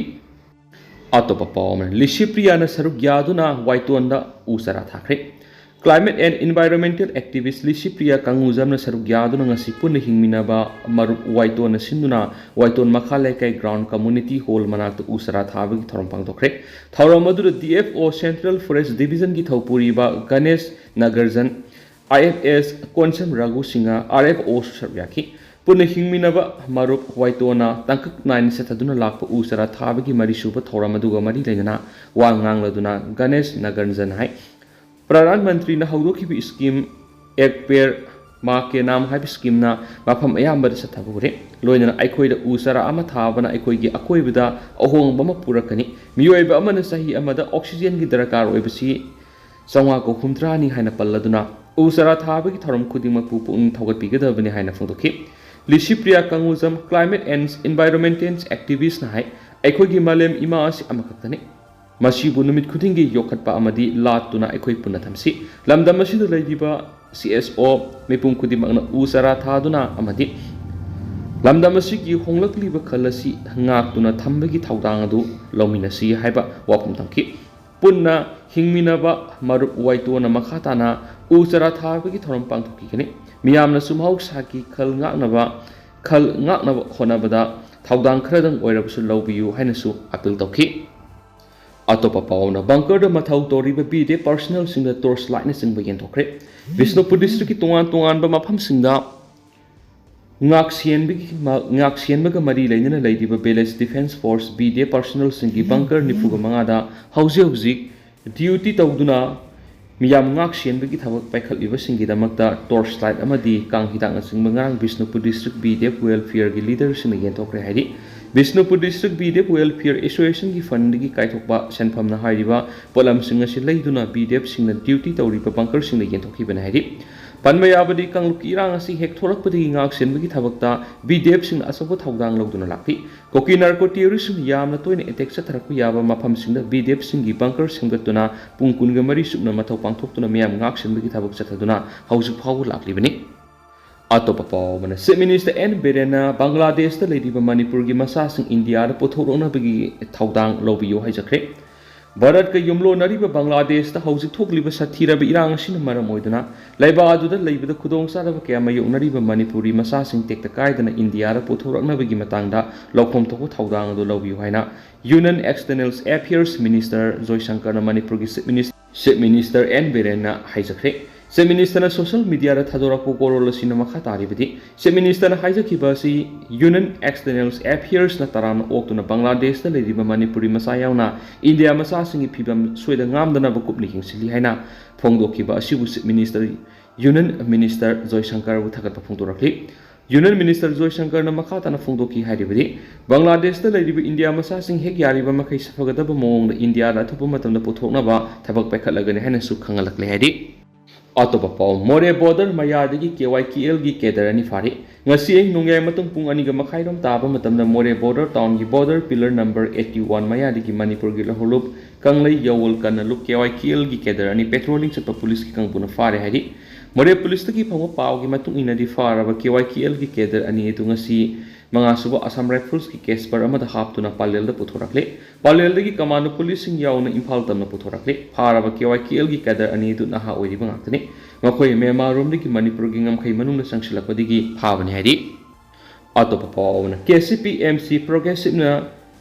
ꯑꯇꯣꯞꯄ ꯄꯥꯎ ꯑꯃꯅ, ꯂꯤꯁꯤꯄ꯭ꯔꯤꯌꯥꯅ ꯁꯔꯨꯛ ꯌꯥꯗꯨꯅ ꯋꯥꯏꯇꯣꯟꯗ ꯎ ꯆꯥꯔꯥ ꯊꯥꯈ꯭ꯔꯦ꯫ Climate and environmental activist Licypriya ꯀꯪꯉꯨꯖꯝꯅ ꯁꯔꯨꯛ ꯌꯥꯗꯨꯅ ꯉꯁꯤ ꯄꯨꯟꯅ ꯍꯤꯡꯃꯤꯟꯅꯕ ꯃꯔꯨꯞ ꯋꯥꯏꯇꯣꯟꯅ ꯁꯤꯟꯗꯨꯅ ꯋꯥꯏꯇꯣꯟ ꯃꯈꯥ ꯂꯩꯀꯥꯏ ꯒ꯭ꯔꯥꯎꯟ ꯀꯝꯃꯨꯅꯤꯇꯤ ꯍꯣꯜ ꯃꯅꯥꯛꯇ ꯎ ꯆꯥꯔꯥ ꯊꯥꯕꯒꯤ ꯊꯧꯔꯝ ꯄꯥꯡꯊꯣꯛꯈ꯭ꯔꯦ꯫ ꯊꯧꯔꯝ ꯑꯗꯨꯗ D F O central forest ꯗꯤꯕꯤꯖꯟꯒꯤ ꯊꯧꯄꯨꯔꯤꯕ Ganesh Nagarajan, I F S Konsam Raghu Singh, R F ꯑꯣꯁꯨ ꯁꯔꯨꯛ ꯌꯥꯈꯤ꯫ ꯄꯨꯟꯅ ꯍꯤꯡꯃꯤꯟꯅꯕ ꯃꯔꯨꯞ ꯋꯥꯏꯇꯣꯅ ꯇꯥꯡꯀꯛ ꯅꯥꯏꯅ ꯆꯠꯊꯗꯨꯅ ꯂꯥꯛꯄ ꯎ ꯆꯥꯔꯥ ꯊꯥꯕꯒꯤ ꯃꯔꯤꯁꯨꯕ ꯊꯧꯔꯝ ꯑꯗꯨꯒ ꯃꯔꯤ ꯂꯩꯅꯅ ꯋꯥ ꯉꯥꯡꯂꯗꯨꯅ ꯒꯅꯦꯁ ꯅꯥꯒꯔꯖꯟ ꯍꯥꯏ, ꯄ꯭ꯔꯙꯥꯟ ꯃꯟꯇ꯭ꯔꯤꯅ ꯍꯧꯗꯣꯛꯈꯤꯕ ꯁ꯭ꯀꯤꯝ ꯑꯦꯛ ꯄꯦꯔ ꯃꯥ ꯀꯦ ꯅꯥꯝ ꯍꯥꯏꯕ ꯁ꯭ꯀꯤꯝꯅ ꯃꯐꯝ ꯑꯌꯥꯝꯕꯗ ꯆꯠꯊꯕ ꯎꯔꯦ꯫ ꯂꯣꯏꯅꯅ ꯑꯩꯈꯣꯏꯗ ꯎ ꯆꯥꯔꯥ ꯑꯃ ꯊꯥꯕꯅ ꯑꯩꯈꯣꯏꯒꯤ ꯑꯀꯣꯏꯕꯗ ꯑꯍꯣꯡꯕ ꯑꯃ ꯄꯨꯔꯛꯀꯅꯤ꯫ ꯃꯤꯑꯣꯏꯕ ꯑꯃꯅ ꯆꯍꯤ ꯑꯃꯗ ꯑꯣꯛꯁꯤꯖꯦꯟꯒꯤ ꯗꯔꯀꯥꯔ ꯑꯣꯏꯕꯁꯤ ꯆꯥꯝꯃꯉꯥꯒ ꯍꯨꯝꯗ꯭ꯔꯥꯅꯤ ꯍꯥꯏꯅ ꯄꯜꯂꯗꯨꯅ, ꯎ ꯆꯥꯔꯥ ꯊꯥꯕꯒꯤ ꯊꯧꯔꯝ ꯈꯨꯗꯤꯡꯃꯛꯄꯨ ꯄꯨꯛꯅꯤꯡ ꯊꯧꯒꯠꯄꯤꯒꯗꯕꯅꯤ ꯍꯥꯏꯅ ꯐꯣꯡꯗꯣꯛꯈꯤ꯫ ꯂꯤꯁꯤꯄ꯭ꯔꯤꯌꯥ ꯀꯪꯒꯨꯖꯝ, Climate and Environmental Activistꯅ ꯍꯥꯏ, ꯑꯩꯈꯣꯏꯒꯤ ꯃꯥꯂꯦꯝ ꯏꯃꯥ ꯑꯁꯤ ꯑꯃꯈꯛꯇꯅꯤ꯫ ꯃꯁꯤꯕꯨ ꯅꯨꯃꯤꯠ ꯈꯨꯗꯤꯡꯒꯤ ꯌꯣꯛꯈꯠꯄ ꯑꯃꯗꯤ ꯂꯥꯠꯇꯨꯅ ꯑꯩꯈꯣꯏ ꯄꯨꯟꯅ ꯊꯝꯁꯤ꯫ ꯂꯝꯗꯝ ꯑꯁꯤꯗ ꯂꯩꯔꯤꯕ ꯁꯤ ꯑꯦꯁ ꯑꯣ ꯃꯤꯄꯨꯝ ꯈꯨꯗꯤꯡꯃꯛꯅ ꯎ ꯆꯥꯔꯥ ꯊꯥꯗꯨꯅ ꯑꯃꯗꯤ ꯂꯝꯗꯝ ꯑꯁꯤꯒꯤ ꯍꯣꯡꯂꯛꯂꯤꯕ ꯈꯜ ꯑꯁꯤ ꯉꯥꯛꯇꯨꯅ ꯊꯝꯕꯒꯤ ꯊꯧꯗꯥꯡ ꯑꯗꯨ ꯂꯧꯃꯤꯟꯅꯁꯤ ꯍꯥꯏꯕ ꯋꯥꯐꯝ ꯊꯝꯈꯤ꯫ ꯄꯨꯟꯅ ꯍꯤꯡꯃꯤꯟꯅꯕ ꯃꯔꯨꯞ ꯋꯥꯏꯇꯣꯅ ꯃꯈꯥ ꯇꯥꯅ ꯎ ꯆꯥꯔꯥ ꯊꯥꯕꯒꯤ ꯊꯧꯔꯝ ꯄꯥꯡꯊꯣꯛꯈꯤꯒꯅꯤ꯫ ꯃꯤꯌꯥꯝꯅꯁꯨ ꯃꯍꯧꯁꯥꯒꯤ ꯈꯜ ꯉꯥꯛꯅꯕ, ꯈꯜ ꯉꯥꯛꯅꯕ ꯍꯣꯠꯅꯕꯗ ꯊꯧꯗꯥꯡ ꯈꯔꯗꯪ ꯑꯣꯏꯔꯕꯁꯨ ꯂꯧꯕꯤꯌꯨ ꯍꯥꯏꯅꯁꯨ ꯑꯄꯤꯜ ꯇꯧꯈꯤ꯫ ꯑꯇꯣꯞꯄ ꯄꯥꯎ ꯑꯃꯅ, ꯕꯪꯀꯔꯗ ꯃꯊꯧ ꯇꯧꯔꯤꯕ ꯕꯤ ꯗꯤ ꯑꯦꯐ ꯄꯥꯔꯁꯅꯦꯜꯁꯤꯡꯗ ꯇꯣꯔꯆ ꯂꯥꯏꯠꯅꯆꯤꯡꯕ ꯌꯦꯟꯊꯣꯛꯈ꯭ꯔꯦ꯫ ꯕꯤꯁꯅꯨꯄꯨꯔ ꯗꯤꯁꯇ꯭ꯔꯤꯛꯀꯤ ꯇꯣꯉꯥꯟ ꯇꯣꯉꯥꯟꯕ ꯃꯐꯝꯁꯤꯡꯗ ꯉꯥꯛꯁꯦꯟꯕꯒꯤ, ꯉꯥꯛꯁꯦꯟꯕꯒ ꯃꯔꯤ ꯂꯩꯅꯅ ꯂꯩꯔꯤꯕ village defence force, B D F ꯄꯥꯔꯁꯅꯦꯜꯁꯤꯡꯒꯤ ꯕꯪꯀꯔ ꯅꯤꯐꯨꯒ ꯃꯉꯥꯗ ꯍꯧꯖꯤꯛ ꯍꯧꯖꯤꯛ ꯗ꯭ꯌꯨꯇꯤ ꯇꯧꯗꯨꯅ ꯃꯤꯌꯥꯝ ꯉꯥꯛ ꯁꯦꯟꯕꯒꯤ ꯊꯕꯛ ꯄꯥꯏꯈꯠꯂꯤꯕꯁꯤꯡꯒꯤꯗꯃꯛꯇ ꯇꯣꯔꯆ ꯂꯥꯏꯠ ꯑꯃꯗꯤ ꯀꯥꯡ ꯍꯤꯗꯥꯛꯅꯆꯤꯡꯕ ꯉꯔꯥꯡ Bishnupur district B D F ꯋꯦꯜꯐꯤꯌꯔꯒꯤ ꯂꯤꯗꯔꯁꯤꯡꯅ ꯌꯦꯟꯊꯣꯛꯈ꯭ꯔꯦ ꯍꯥꯏꯔꯤ꯫ Bishnupur district B D F welfare ꯑꯦꯁꯣꯁꯤꯌꯦꯁꯟꯒꯤ ꯐꯟꯗꯒꯤ ꯀꯥꯏꯊꯣꯛꯄ ꯁꯦꯟꯐꯝꯅ ꯍꯥꯏꯔꯤꯕ ꯄꯣꯠꯂꯝꯁꯤꯡ ꯑꯁꯤ ꯂꯩꯗꯨꯅ ꯕꯤ ꯗꯤ ꯑꯦꯐꯁꯤꯡꯅ ꯗ꯭ꯌꯨꯇꯤ ꯇꯧꯔꯤꯕ ꯕꯪꯀꯔꯁꯤꯡꯗ ꯌꯦꯟꯊꯣꯛꯈꯤꯕꯅꯤ ꯍꯥꯏꯔꯤ꯫ ꯄꯟꯕ ꯌꯥꯕꯗꯤ, ꯀꯥꯡꯂꯨꯞꯀꯤ ꯏꯔꯥꯡ ꯑꯁꯤ ꯍꯦꯛ ꯊꯣꯛꯂꯛꯄꯗꯒꯤ ꯉꯥꯛ ꯁꯦꯟꯕꯒꯤ ꯊꯕꯛꯇ ꯕꯤ ꯗꯤ ꯑꯦꯐꯁꯤꯡꯅ ꯑꯆꯧꯕ ꯊꯧꯗꯥꯡ ꯂꯧꯗꯨꯅ ꯂꯥꯛꯂꯤ꯫ ꯀꯨꯀꯤ ꯅꯥꯔꯀꯣ ꯇꯦꯔꯣꯔꯤꯁꯁꯤꯡꯅ ꯌꯥꯝꯅ ꯇꯣꯏꯅ ꯑꯦꯇꯦꯛ ꯆꯠꯊꯔꯛꯄ ꯌꯥꯕ ꯃꯐꯝꯁꯤꯡꯗ ꯕꯤ ꯗꯤ ꯑꯦꯐꯁꯤꯡꯒꯤ ꯕꯪꯀꯔ ꯁꯦꯝꯒꯠꯇꯨꯅ ꯄꯨꯡ ꯀꯨꯟꯒ ꯃꯔꯤ ꯆꯨꯞꯅ ꯃꯊꯧ ꯄꯥꯡꯊꯣꯛꯇꯨꯅ ꯃꯤꯌꯥꯝ ꯉꯥꯛ ꯁꯦꯟꯕꯒꯤ ꯊꯕꯛ ꯆꯠꯊꯗꯨꯅ ꯍꯧꯖꯤꯛ ꯐꯥꯎꯕ ꯂꯥꯛꯂꯤꯕꯅꯤ꯫ ꯑꯇꯣꯞꯄ ꯄꯥꯎ ꯑꯃꯅ, ꯆꯤꯐ ꯃꯤꯅꯤꯁꯇꯔ ꯑꯦꯟ ꯕꯤꯔꯦꯟꯅ ꯕꯪꯒ꯭ꯂꯥꯗꯦꯁꯇ ꯂꯩꯔꯤꯕ ꯃꯅꯤꯄꯨꯔꯒꯤ ꯃꯆꯥꯁꯤꯡ ꯏꯟꯗꯤꯌꯥꯗ ꯄꯨꯊꯣꯔꯛꯅꯕꯒꯤ ꯊꯧꯗꯥꯡ ꯂꯧꯕꯤꯌꯨ ꯍꯥꯏꯖꯈ꯭ꯔꯦ꯫ ꯚꯥꯔꯠꯀ ꯌꯨꯝꯂꯣꯟꯅꯔꯤꯕ ꯕꯪꯒ꯭ꯂꯥꯗꯦꯁꯇ ꯍꯧꯖꯤꯛ ꯊꯣꯛꯂꯤꯕ ꯁꯥꯊꯤꯔꯕ ꯏꯔꯥꯡ ꯑꯁꯤꯅ ꯃꯔꯝ ꯑꯣꯏꯗꯨꯅ ꯂꯩꯕꯥꯛ ꯑꯗꯨꯗ ꯂꯩꯕꯗ ꯈꯨꯗꯣꯡꯆꯥꯗꯕ ꯀꯌꯥ ꯃꯥꯌꯣꯛꯅꯔꯤꯕ ꯃꯅꯤꯄꯨꯔꯤ ꯃꯆꯥꯁꯤꯡ ꯇꯦꯛꯇ ꯀꯥꯏꯗꯅ ꯏꯟꯗꯤꯌꯥꯗ ꯄꯨꯊꯣꯔꯛꯅꯕꯒꯤ ꯃꯇꯥꯡꯗ ꯂꯧꯐꯝ ꯊꯣꯛꯄ ꯊꯧꯗꯥꯡ ꯑꯗꯨ ꯂꯧꯕꯤꯌꯨ ꯍꯥꯏꯅ ꯌꯨꯅꯤꯌꯟ ꯑꯦꯛꯁꯇꯔꯅꯦꯜ ꯑꯦꯐꯤꯌꯔꯁ ꯃꯤꯅꯤꯁꯇꯔ ꯖꯣꯏꯁꯪꯀꯔꯅ ꯃꯅꯤꯄꯨꯔꯒꯤ ꯆꯤꯐ ꯃꯤꯅꯤꯁ-, ꯆꯤꯐ ꯃꯤꯅꯤꯁꯇꯔ ꯑꯦꯟ ꯕꯤꯔꯦꯟꯅ ꯍꯥꯏꯖꯈ꯭ꯔꯦ꯫ ꯆꯤꯐ ꯃꯤꯅꯤꯁꯇꯔꯅ ꯁꯣꯁꯤꯌꯦꯜ ꯃꯤꯗꯤꯌꯥꯗ ꯊꯥꯗꯣꯔꯛꯄ ꯋꯥꯔꯣꯜ ꯑꯁꯤꯅ ꯃꯈꯥ ꯇꯥꯔꯤꯕꯗꯤ, ꯆꯤꯐ ꯃꯤꯅꯤꯁꯇꯔꯅ ꯍꯥꯏꯖꯈꯤꯕ ꯑꯁꯤ ꯌꯨꯅꯤꯌꯟ ꯑꯦꯛꯁꯇꯔꯅꯦꯜ ꯑꯦꯐꯤꯌꯔꯁꯅ ꯇꯔꯥꯝꯅ ꯑꯣꯛꯇꯨꯅ ꯕꯪꯒ꯭ꯂꯥꯗꯦꯁꯇ ꯂꯩꯔꯤꯕ ꯃꯅꯤꯄꯨꯔꯤ ꯃꯆꯥ ꯌꯥꯎꯅ ꯏꯟꯗꯤꯌꯥ ꯃꯆꯥꯁꯤꯡꯒꯤ ꯐꯤꯕꯝ ꯁꯣꯏꯗ ꯉꯥꯝꯗꯅꯕ ꯀꯨꯞꯅ ꯌꯦꯡꯁꯤꯜꯂꯤ ꯍꯥꯏꯅ ꯐꯣꯡꯗꯣꯛꯈꯤꯕ ꯑꯁꯤꯕꯨ ꯆꯤꯐ ꯃꯤꯅꯤꯁꯇꯔ Union Minister ꯖꯣꯏꯁꯪꯀꯔꯕꯨ ꯊꯥꯒꯠꯄ ꯐꯣꯡꯗꯣꯔꯛꯂꯤ꯫ Union Minister ꯖꯣꯏꯁꯪꯀꯔꯅ ꯃꯈꯥ ꯇꯥꯅ ꯐꯣꯡꯗꯣꯛꯈꯤ ꯍꯥꯏꯔꯤꯕꯗꯤ, ꯕꯪꯒ꯭ꯂꯥꯗꯦꯁꯇ ꯂꯩꯔꯤꯕ ꯏꯟꯗꯤꯌꯥ ꯃꯆꯥꯁꯤꯡ ꯍꯦꯛ ꯌꯥꯔꯤꯕ ꯃꯈꯩ ꯁꯥꯐꯒꯗꯕ ꯃꯑꯣꯡꯗ ꯏꯟꯗꯤꯌꯥꯗ ꯑꯊꯨꯕ ꯃꯇꯝꯗ ꯄꯨꯊꯣꯛꯅꯕ ꯊꯕꯛ ꯄꯥꯏꯈꯠꯂꯒꯅꯤ ꯍꯥꯏꯅꯁꯨ ꯈꯪꯍꯜꯂꯛꯂꯦ ꯍꯥꯏꯔꯤ꯫ ꯑꯇꯣꯞꯄ ꯄꯥꯎ, ꯃꯣꯔꯦ border ꯃꯌꯥꯗꯒꯤ KYKLꯒꯤ cadre ꯑꯅꯤ ꯐꯥꯔꯦ꯫ ꯉꯁꯤ ꯑꯍꯤꯡ ꯅꯣꯡꯌꯥꯏ ꯃꯇꯨꯡ ꯄꯨꯡ ꯑꯅꯤꯒ ꯃꯈꯥꯏꯔꯣꯝ ꯇꯥꯕ ꯃꯇꯝꯗ ꯃꯣꯔꯦ border townꯒꯤ border pillar number eighty one ꯃꯌꯥꯗꯒꯤ ꯃꯅꯤꯄꯨꯔꯒꯤ ꯂꯧꯍꯧꯂꯨꯞ ꯀꯪꯂꯩ ꯌꯥꯋꯜ ꯀꯟꯅ ꯂꯨꯞ KYKLꯒꯤ cadre ꯑꯅꯤ patrolling ꯆꯠꯄ ꯄꯨꯂꯤꯁꯀꯤ ꯀꯥꯡꯕꯨꯅ ꯐꯥꯔꯦ ꯍꯥꯏꯔꯤ꯫ ꯃꯣꯔꯦ ꯄꯨꯂꯤꯁꯇꯒꯤ ꯐꯪꯕ ꯄꯥꯎꯒꯤ ꯃꯇꯨꯡ ꯏꯟꯅꯗꯤ ꯐꯥꯔꯕ KYKLꯒꯤ cadre ꯑꯅꯤ ꯑꯗꯨ ꯉꯁꯤ ꯃꯉꯥꯁꯨꯕ Assam Riflesꯀꯤ caper ꯑꯃꯗ ꯍꯥꯞꯇꯨꯅ ꯄꯥꯂꯦꯜꯗ ꯄꯨꯊꯣꯔꯛꯂꯦ꯫ ꯄꯥꯂꯦꯜꯗꯒꯤ commando ꯄꯨꯂꯤꯁꯁꯤꯡ ꯌꯥꯎꯅ ꯏꯝꯐꯥꯜ ꯇꯝꯅ ꯄꯨꯊꯣꯔꯛꯂꯦ꯫ ꯐꯥꯔꯕ KYKLꯒꯤ cadre ꯑꯅꯤ ꯑꯗꯨ ꯅꯍꯥ ꯑꯣꯏꯔꯤꯕ ꯉꯥꯛꯇꯅꯤ꯫ ꯃꯈꯣꯏ ꯃ꯭ꯌꯥꯟꯃꯥꯔꯔꯣꯝꯗꯒꯤ ꯃꯅꯤꯄꯨꯔꯒꯤ ꯉꯝꯈꯩ ꯃꯅꯨꯡꯗ ꯆꯪꯁꯤꯜꯂꯛꯄꯗꯒꯤ ꯐꯥꯕꯅꯤ ꯍꯥꯏꯔꯤ꯫ ꯑꯇꯣꯞꯄ ꯄꯥꯎ ꯑꯃꯅ, KCP MC Progressiveꯅ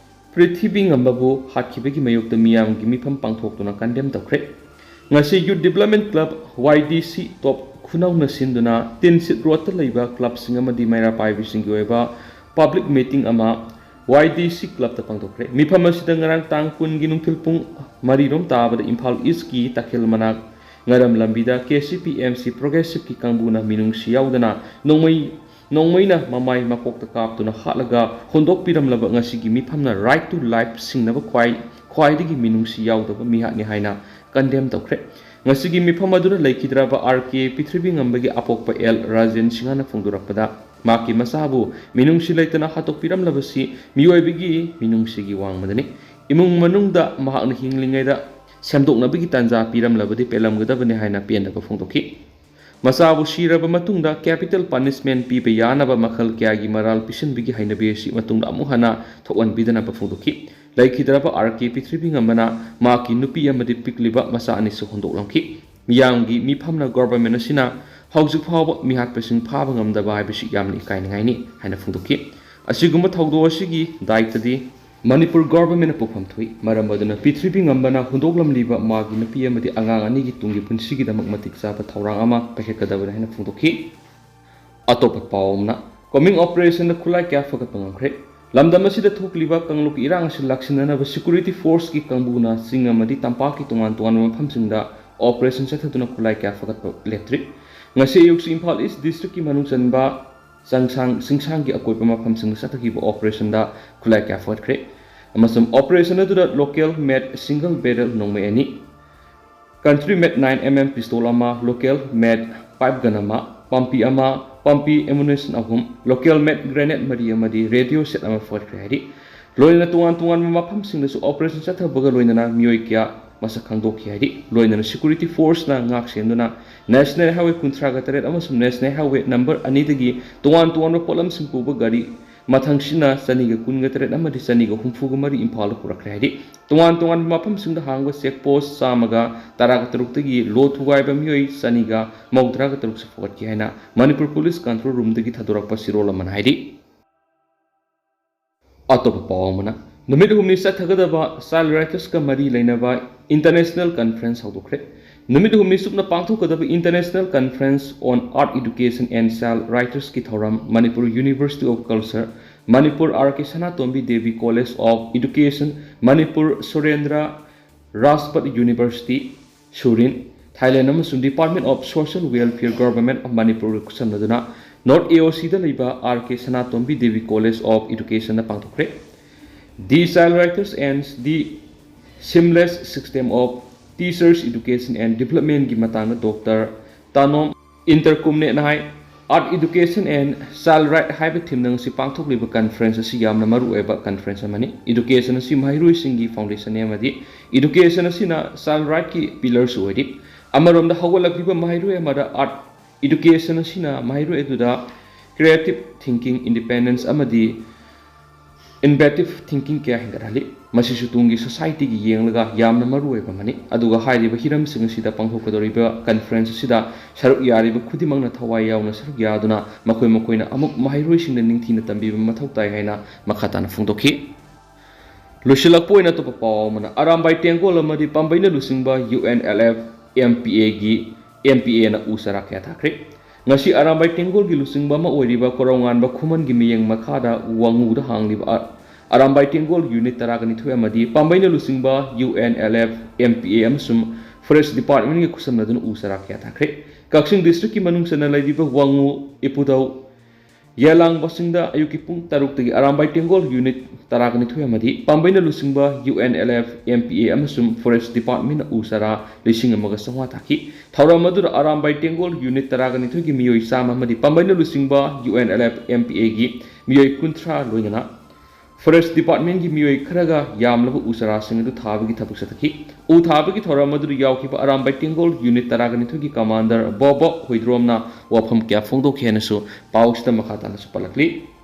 ꯄ꯭ꯔꯤꯊꯤꯕꯤ ꯉꯝꯕꯕꯨ ꯍꯥꯠꯈꯤꯕꯒꯤ ꯃꯥꯌꯣꯛꯇ ꯃꯤꯌꯥꯝꯒꯤ ꯃꯤꯐꯝ ꯄꯥꯡꯊꯣꯛꯇꯨꯅ condemn ꯇꯧꯈ꯭ꯔꯦ꯫ ꯉꯁꯤ Youth Development Club, YDC, top ꯈꯨꯅꯧꯅ ꯁꯤꯟꯗꯨꯅ ꯇꯤꯟꯁꯤꯠ ꯔꯣꯗꯇ ꯂꯩꯕ clubꯁꯤꯡ ꯑꯃꯗꯤ ꯃꯩꯔꯥ ꯄꯥꯏꯕꯤꯁꯤꯡꯒꯤ ꯑꯣꯏꯕ public meeting ꯑꯃ YDC clubꯇ ꯄꯥꯡꯊꯣꯛꯈ꯭ꯔꯦ꯫ ꯃꯤꯐꯝ ꯑꯁꯤꯗ ꯉꯔꯥꯡ ꯇꯥꯡ ꯀꯨꯟꯒꯤ ꯅꯨꯡꯊꯤꯜ ꯄꯨꯡ ꯃꯔꯤꯔꯣꯝ ꯇꯥꯕꯗ ꯏꯝꯐꯥꯜ Eastꯀꯤ ꯇꯈꯦꯜ ꯃꯅꯥꯛ ꯉꯔꯝ ꯂꯝꯕꯤꯗ KCP MC Progressiveꯀꯤ ꯀꯥꯡꯕꯨꯅ ꯃꯤꯅꯨꯡꯁꯤ ꯌꯥꯎꯗꯅ ꯅꯣꯡꯃꯩ, ꯅꯣꯡꯃꯩꯅ ꯃꯃꯥꯏ ꯃꯀꯣꯛꯇ ꯀꯥꯞꯇꯨꯅ ꯍꯥꯠꯂꯒ ꯍꯨꯟꯗꯣꯛꯄꯤꯔꯝꯂꯕ ꯉꯁꯤꯒꯤ ꯃꯤꯐꯝꯅ Right to Life ꯁꯤꯡꯅꯕ ꯈ꯭ꯋꯥꯏ, ꯈ꯭ꯋꯥꯏꯗꯒꯤ ꯃꯤꯅꯨꯡꯁꯤ ꯌꯥꯎꯗꯕ ꯃꯤꯍꯥꯠꯅꯤ ꯍꯥꯏꯅ condemn ꯇꯧꯈ꯭ꯔꯦ꯫ ꯉꯁꯤꯒꯤ ꯃꯤꯐꯝ ꯑꯗꯨꯗ ꯂꯩꯈꯤꯗ꯭ꯔꯕ RK ꯄ꯭ꯔꯤꯊꯤꯕꯤ ꯉꯝꯕꯒꯤ ꯑꯄꯣꯛꯄ ꯑꯦꯜ ꯔꯥꯖꯦꯟ ꯁꯤꯡꯍꯅ ꯐꯣꯡꯗꯣꯔꯛꯄꯗ, ꯃꯍꯥꯛꯀꯤ ꯃꯆꯥꯕꯨ ꯃꯤꯅꯨꯡꯁꯤ ꯂꯩꯇꯅ ꯍꯥꯠꯇꯣꯛꯄꯤꯔꯝꯂꯕꯁꯤ ꯃꯤꯑꯣꯏꯕꯒꯤ ꯃꯤꯅꯨꯡꯁꯤꯒꯤ ꯋꯥꯡꯃꯗꯅꯤ꯫ ꯏꯃꯨꯡ ꯃꯅꯨꯡꯗ ꯃꯍꯥꯛꯅ ꯍꯤꯡꯂꯤꯉꯩꯗ ꯁꯦꯝꯗꯣꯛꯅꯕꯒꯤ ꯇꯥꯟꯖꯥ ꯄꯤꯔꯝꯂꯕꯗꯤ ꯄꯦꯜꯂꯝꯒꯗꯕꯅꯤ ꯍꯥꯏꯅ ꯄꯦꯟꯗꯕ ꯐꯣꯡꯗꯣꯛꯈꯤ꯫ ꯃꯆꯥꯕꯨ ꯁꯤꯔꯕ ꯃꯇꯨꯡꯗ capital punishment ꯄꯤꯕ ꯌꯥꯅꯕ ꯃꯈꯜ ꯀꯌꯥꯒꯤ ꯃꯔꯥꯜ ꯄꯤꯁꯤꯟꯕꯒꯤ ꯍꯩꯅꯕꯤ ꯑꯁꯤ ꯃꯇꯨꯡꯗ ꯑꯃꯨꯛ ꯍꯟꯅ ꯊꯣꯛꯍꯟꯕꯤꯗꯅꯕ ꯐꯣꯡꯗꯣꯛꯈꯤ꯫ ꯂꯩꯈꯤꯗ꯭ꯔꯕ RK ꯄ꯭ꯔꯤꯊꯤꯕꯤ ꯉꯝꯕꯅ ꯃꯍꯥꯛꯀꯤ ꯅꯨꯄꯤ ꯑꯃꯗꯤ ꯄꯤꯛꯂꯤꯕ ꯃꯆꯥ ꯑꯅꯤꯁꯨ ꯍꯨꯟꯗꯣꯛꯂꯝꯈꯤ꯫ ꯃꯤꯌꯥꯝꯒꯤ ꯃꯤꯐꯝꯅ government ꯑꯁꯤꯅ ꯍꯧꯖꯤꯛ ꯐꯥꯎꯕ ꯃꯤꯍꯥꯠꯄꯁꯤꯡ ꯐꯥꯕ ꯉꯝꯗꯕ ꯍꯥꯏꯕꯁꯤ ꯌꯥꯝꯅ ꯏꯀꯥꯏꯅꯤꯡꯉꯥꯏꯅꯤ ꯍꯥꯏꯅ ꯐꯣꯡꯗꯣꯛꯈꯤ꯫ ꯑꯁꯤꯒꯨꯝꯕ ꯊꯧꯗꯣꯛ ꯑꯁꯤꯒꯤ ꯗꯥꯏꯇꯗꯤ ꯃꯅꯤꯄꯨꯔ governmentꯅ ꯄꯨꯐꯝ ꯊꯣꯛꯏ꯫ ꯃꯔꯝ ꯑꯗꯨꯅ ꯄ꯭ꯔꯤꯊꯤꯕꯤ ꯉꯝꯕꯅ ꯍꯨꯟꯗꯣꯛꯂꯝꯂꯤꯕ ꯃꯥꯒꯤ ꯅꯨꯄꯤ ꯑꯃꯗꯤ ꯑꯉꯥꯡ ꯑꯅꯤꯒꯤ ꯇꯨꯡꯒꯤ ꯄꯨꯟꯁꯤꯒꯤꯗꯃꯛ ꯃꯇꯤꯛ ꯆꯥꯕ ꯊꯧꯔꯥꯡ ꯑꯃ ꯄꯥꯏꯈꯠꯀꯗꯕꯅꯤ ꯍꯥꯏꯅ ꯐꯣꯡꯗꯣꯛꯈꯤ꯫ ꯑꯇꯣꯞꯄ ꯄꯥꯎ ꯑꯃꯅ, combing operationꯗ ꯈꯨꯠꯂꯥꯏ ꯀꯌꯥ ꯐꯒꯠꯄ ꯉꯝꯈ꯭ꯔꯦ꯫ ꯂꯝꯗꯝ ꯑꯁꯤꯗ ꯊꯣꯛꯂꯤꯕ ꯀꯥꯡꯂꯨꯞꯀꯤ ꯏꯔꯥꯡ ꯑꯁꯤ ꯂꯥꯛꯁꯤꯟꯅꯅꯕ security forceꯀꯤ ꯀꯥꯡꯕꯨꯅ ꯆꯤꯡ ꯑꯃꯗꯤ ꯇꯝꯄꯥꯛꯀꯤ ꯇꯣꯉꯥꯟ ꯇꯣꯉꯥꯟꯕ ꯃꯐꯝꯁꯤꯡꯗ ꯑꯣꯄꯔꯦꯁꯟ ꯆꯠꯊꯗꯨꯅ ꯈꯨꯠꯂꯥꯏ ꯀꯌꯥ ꯐꯒꯠꯄ ꯂꯦꯞꯇ꯭ꯔꯤ꯫ ꯉꯁꯤ ꯑꯌꯨꯛꯁꯨ ꯏꯝꯐꯥꯜ ꯏꯁ ꯗꯤꯁꯇ꯭ꯔꯤꯛꯀꯤ ꯃꯅꯨꯡ ꯆꯟꯕ ꯆꯪꯁꯥꯡ ꯆꯤꯡꯁꯥꯡꯒꯤ ꯑꯀꯣꯏꯕ ꯃꯐꯝꯁꯤꯡꯗ ꯆꯠꯊꯈꯤꯕ ꯑꯣꯄꯔꯦꯁꯟꯗ ꯈꯨꯠꯂꯥꯏ ꯀꯌꯥ ꯐꯒꯠꯈ꯭ꯔꯦ꯫ ꯑꯃꯁꯨꯡ ꯑꯣꯄꯔꯦꯁꯟ ꯑꯗꯨꯗ ꯂꯣꯀꯦꯜ ꯃꯦꯗ ꯁꯤꯡꯒꯜ ꯕꯦꯔꯦꯜ ꯅꯣꯡꯃꯩ ꯑꯅꯤ, ꯀꯟꯇ꯭ꯔꯤ ꯃꯦꯗ ꯅꯥꯏꯟ ꯑꯦꯝ ꯑꯦꯝ ꯄꯤꯁꯇꯣꯜ ꯑꯃ, ꯂꯣꯀꯦꯜ ꯃꯦꯗ ꯄꯥꯏꯞ ꯒꯟ ꯑꯃ, ꯄꯥꯝꯄꯤ ꯑꯃ, ꯄꯥꯝꯄꯤ ꯑꯦꯃꯨꯅꯤꯁꯟ ꯑꯍꯨꯝ, ꯂꯣꯀꯦꯜ ꯃꯦꯗ ꯒ꯭ꯔꯦꯅꯦꯗ ꯃꯔꯤ ꯑꯃꯗꯤ ꯔꯦꯗꯤꯑꯣ ꯁꯦꯠ ꯑꯃ ꯐꯒꯠꯈ꯭ꯔꯦ ꯍꯥꯏꯔꯤ꯫ ꯂꯣꯏꯅꯅ ꯇꯣꯉꯥꯟ ꯇꯣꯉꯥꯟꯕ ꯃꯐꯝꯁꯤꯡꯗꯁꯨ ꯑꯣꯄꯔꯦꯁꯟ ꯆꯠꯊꯕꯒ ꯂꯣꯏꯅꯅ ꯃꯤꯑꯣꯏ ꯀꯌꯥ ꯃꯁꯛ ꯈꯪꯗꯣꯛꯈꯤ ꯍꯥꯏꯔꯤ꯫ ꯂꯣꯏꯅꯅ ꯁꯦꯀ꯭ꯌꯨꯔꯤꯇꯤ ꯐꯣꯔꯁꯅ ꯉꯥꯛ ꯁꯦꯟꯗꯨꯅ ꯅꯦꯁꯅꯦꯜ ꯍꯥꯏꯋꯦ ꯀꯨꯟꯊ꯭ꯔꯥꯒ ꯇꯔꯦꯠ ꯑꯃꯁꯨꯡ ꯅꯦꯁꯅꯦꯜ ꯍꯥꯏꯋꯦ ꯅꯝꯕꯔ ꯑꯅꯤꯗꯒꯤ ꯇꯣꯉꯥꯟ ꯇꯣꯉꯥꯟꯕ ꯄꯣꯠꯂꯝꯁꯤꯡ ꯄꯨꯕ ꯒꯥꯔꯤ ꯃꯊꯪꯁꯤꯠꯅ ꯆꯅꯤꯒ ꯀꯨꯟꯒ ꯇꯔꯦꯠ ꯑꯃꯗꯤ ꯆꯅꯤꯒ ꯍꯨꯝꯐꯨꯒ ꯃꯔꯤ ꯏꯝꯐꯥꯜꯗ ꯄꯨꯔꯛꯈ꯭ꯔꯦ ꯍꯥꯏꯔꯤ꯫ ꯇꯣꯉꯥꯟ ꯇꯣꯉꯥꯟꯕ ꯃꯐꯝꯁꯤꯡꯗ ꯍꯥꯡꯕ ꯆꯦꯛ ꯄꯣꯁ ꯆꯥꯝꯃꯒ ꯇꯔꯥꯒ ꯇꯔꯨꯛꯇꯒꯤ ꯂꯣ ꯊꯨꯒꯥꯏꯕ ꯃꯤꯑꯣꯏ ꯆꯅꯤꯒ ꯃꯧꯗ꯭ꯔꯥꯒ ꯇꯔꯨꯛꯁꯨ ꯐꯒꯠꯈꯤ ꯍꯥꯏꯅ ꯃꯅꯤꯄꯨꯔ ꯄꯨꯂꯤꯁ ꯀꯟꯇ꯭ꯔꯣꯜ ꯔꯨꯝꯗꯒꯤ ꯊꯥꯗꯣꯔꯛꯄ ꯆꯦꯔꯣꯜ ꯑꯃꯅ ꯍꯥꯏꯔꯤ꯫ ꯑꯇꯣꯞꯄ ꯄꯥꯎ ꯑꯃꯅ, ꯅꯨꯃꯤꯠ ꯍꯨꯝꯅꯤ ꯆꯠꯊꯒꯗꯕ ꯆꯥꯏꯜ ꯔꯥꯏꯠꯁꯀ ꯃꯔꯤ ꯂꯩꯅꯕ ꯏꯟꯇꯔꯅꯦꯁꯅꯦꯜ ꯀꯟꯐꯔꯦꯟꯁ ꯍꯧꯗꯣꯛꯈ꯭ꯔꯦ꯫ ꯅꯨꯃꯤꯠ ꯍꯨꯝꯅꯤ ꯆꯨꯞꯅ ꯄꯥꯡꯊꯣꯛꯀꯗꯕ International Conference on Art Education and Child Rightsꯀꯤ ꯊꯧꯔꯝ Manipur University of Culture, Manipur R K Sanatombi Devi College of Education, Manipur Surendra Rajput University, Surin, Thailand ꯑꯃꯁꯨꯡ Department of Social Welfare, Government of ꯃꯅꯤꯄꯨꯔꯒ ꯈꯨꯠꯁꯝꯅꯗꯨꯅ North A O Cꯗ ꯂꯩꯕ R K Sanatombi Devi College of Educationꯗ ꯄꯥꯡꯊꯣꯛꯈ꯭ꯔꯦ꯫ The Child Rights and the Seamless System of Teachers Education and Developmentꯀꯤ ꯃꯇꯥꯡꯗ doctor Tanom ꯏꯟꯇꯔꯀꯨꯝꯅꯦꯠꯅ ꯍꯥꯏ, Art Education and Child Right ꯍꯥꯏꯕ ꯊꯤꯝꯅ ꯉꯁꯤ ꯄꯥꯡꯊꯣꯛꯂꯤꯕ conference ꯑꯁꯤ ꯌꯥꯝꯅ ꯃꯔꯨꯑꯣꯏꯕ ꯀꯟꯐꯔꯦꯟꯁ ꯑꯃꯅꯤ꯫ ꯏꯗꯨꯀꯦꯁꯟ ꯑꯁꯤ ꯃꯍꯩꯔꯣꯏꯁꯤꯡꯒꯤ ꯐꯥꯎꯟꯗꯦꯁꯟꯅꯤ ꯑꯃꯗꯤ ꯏꯗꯨꯀꯦꯁꯟ ꯑꯁꯤꯅ ꯆꯥꯏꯜ ꯔꯥꯏꯠꯀꯤ ꯄꯤꯂꯔꯁꯨ ꯑꯣꯏꯔꯤ꯫ ꯑꯃꯔꯣꯝꯗ ꯍꯧꯒꯠꯂꯛꯂꯤꯕ ꯃꯍꯩꯔꯣꯏ ꯑꯃꯗ ꯑꯥꯔꯠ ꯏꯗꯨꯀꯦꯁꯟ ꯑꯁꯤꯅ ꯃꯍꯩꯔꯣꯏ ꯑꯗꯨꯗ ꯀ꯭ꯔꯤꯌꯦꯇꯤꯞ ꯊꯤꯡꯀꯤꯡ, ꯏꯟꯗꯤꯄꯦꯟꯗꯦꯟꯁ ꯑꯃꯗꯤ ꯏꯟꯚꯦꯇꯤꯞ ꯊꯤꯡꯀꯤꯡ ꯀꯌꯥ ꯍꯦꯟꯒꯠꯍꯜꯂꯤ꯫ ꯃꯁꯤꯁꯨ ꯇꯨꯡꯒꯤ ꯁꯣꯁꯥꯏꯇꯤꯒꯤ ꯌꯦꯡꯂꯒ ꯌꯥꯝꯅ ꯃꯔꯨꯑꯣꯏꯕ ꯑꯃꯅꯤ꯫ ꯑꯗꯨꯒ ꯍꯥꯏꯔꯤꯕ ꯍꯤꯔꯝꯁꯤꯡ ꯑꯁꯤꯗ ꯄꯥꯡꯊꯣꯛꯀꯗꯧꯔꯤꯕ ꯀꯟꯐꯔꯦꯟꯁ ꯑꯁꯤꯗ ꯁꯔꯨꯛ ꯌꯥꯔꯤꯕ ꯈꯨꯗꯤꯡꯃꯛꯅ ꯊꯋꯥꯏ ꯌꯥꯎꯅ ꯁꯔꯨꯛ ꯌꯥꯗꯨꯅ ꯃꯈꯣꯏ ꯃꯈꯣꯏꯅ ꯑꯃꯨꯛ ꯃꯍꯩꯔꯣꯏꯁꯤꯡꯗ ꯅꯤꯡꯊꯤꯅ ꯇꯝꯕꯤꯕ ꯃꯊꯧ ꯇꯥꯏ ꯍꯥꯏꯅ ꯃꯈꯥ ꯇꯥꯅ ꯐꯣꯡꯗꯣꯛꯈꯤ꯫ ꯂꯣꯏꯁꯤꯜꯂꯛꯄ ꯑꯣꯏꯅ ꯑꯇꯣꯞꯄ ꯄꯥꯎ ꯑꯃꯅ, ꯑꯔꯥꯝꯕꯥꯏ ꯇꯦꯡꯒꯣꯜ ꯑꯃꯗꯤ ꯄꯥꯝꯕꯩꯅ ꯂꯨꯆꯤꯡꯕ U N L F M P Aꯒꯤ, M P Aꯅ ꯎ ꯆꯥꯔꯥ ꯀꯌꯥ ꯊꯥꯈ꯭ꯔꯦ꯫ ꯉꯁꯤ ꯑꯔꯥꯝꯕꯥꯏ ꯇꯦꯡꯒꯣꯜꯒꯤ ꯂꯨꯆꯤꯡꯕ ꯑꯃ ꯑꯣꯏꯔꯤꯕ ꯀꯣꯔꯧꯉꯥꯟꯕ ꯈꯨꯃꯟꯒꯤ ꯃꯤꯠꯌꯦꯡ ꯃꯈꯥꯗ ꯋꯥꯉꯨꯗ ꯍꯥꯡꯂꯤꯕ ꯑ-, ꯑꯔꯥꯝꯕꯥꯏ ꯇꯦꯡꯒꯣꯜ ꯌꯨꯅꯤꯠ ꯇꯔꯥꯒ ꯅꯤꯊꯣꯏ ꯑꯃꯗꯤ ꯄꯥꯝꯕꯩꯅ ꯂꯨꯆꯤꯡꯕ U N L F M P A ꯑꯃꯁꯨꯡ Forest Departmentꯒ ꯈꯨꯠꯁꯝꯅꯗꯨꯅ ꯎ ꯆꯥꯔꯥ ꯀꯌꯥ ꯊꯥꯈ꯭ꯔꯦ꯫ ꯀꯛꯆꯤꯡ districtꯀꯤ ꯃꯅꯨꯡ ꯆꯟꯅ ꯂꯩꯔꯤꯕ ꯋꯥꯉꯨ, ꯏꯄꯨꯙꯧ, ꯌꯦꯂꯥꯡꯕꯁꯤꯡꯗ ꯑꯌꯨꯛꯀꯤ ꯄꯨꯡ ꯇꯔꯨꯛꯇꯒꯤ ꯑꯔꯥꯝꯕꯥꯏ ꯇꯦꯡꯒꯣꯜ unit ꯇꯔꯥꯒ ꯅꯤꯊꯣꯏ ꯑꯃꯗꯤ ꯄꯥꯝꯕꯩꯅ ꯂꯨꯆꯤꯡꯕ UNLF, MPA ꯑꯃꯁꯨꯡ Forest Departmentꯅ ꯎ ꯆꯥꯔꯥ ꯂꯤꯁꯤꯡ ꯑꯃꯒ ꯆꯥꯝꯃꯉꯥ ꯊꯥꯈꯤ꯫ ꯊꯧꯔꯝ ꯑꯗꯨꯗ ꯑꯔꯥꯝꯕꯥꯏ ꯇꯦꯡꯒꯣꯜ unit ꯇꯔꯥꯒ ꯅꯤꯊꯣꯏꯒꯤ ꯃꯤꯑꯣꯏ ꯆꯥꯝꯃ ꯑꯃꯗꯤ ꯄꯥꯝꯕꯩꯅ ꯂꯨꯆꯤꯡꯕ UNLF, MPAꯒꯤ ꯃꯤꯑꯣꯏ ꯀꯨꯟꯊ꯭ꯔꯥ ꯂꯣꯏꯅꯅ Forest Departmentꯒꯤ ꯃꯤꯑꯣꯏ ꯈꯔꯒ ꯌꯥꯝꯂꯕ ꯎ ꯆꯥꯔꯥꯁꯤꯡ ꯑꯗꯨ ꯊꯥꯕꯒꯤ ꯊꯕꯛ ꯆꯠꯊꯈꯤ꯫ ꯎ ꯊꯥꯕꯒꯤ ꯊꯧꯔꯝ ꯑꯗꯨꯗ ꯌꯥꯎꯈꯤꯕ ꯑꯔꯥꯝꯕꯥꯏ ꯇꯦꯡꯒꯣꯜ unit ꯇꯔꯥꯒ ꯅꯤꯊꯣꯏꯒꯤ commander ꯕꯣꯕꯣ ꯍꯨꯏꯗ꯭ꯔꯣꯝꯅ ꯋꯥꯐꯝ ꯀꯌꯥ ꯐꯣꯡꯗꯣꯛꯈꯤ ꯍꯥꯏꯅꯁꯨ ꯄꯥꯎꯁꯤꯗ ꯃꯈꯥ ꯇꯥꯅꯁꯨ ꯄꯜꯂꯛꯂꯤ꯫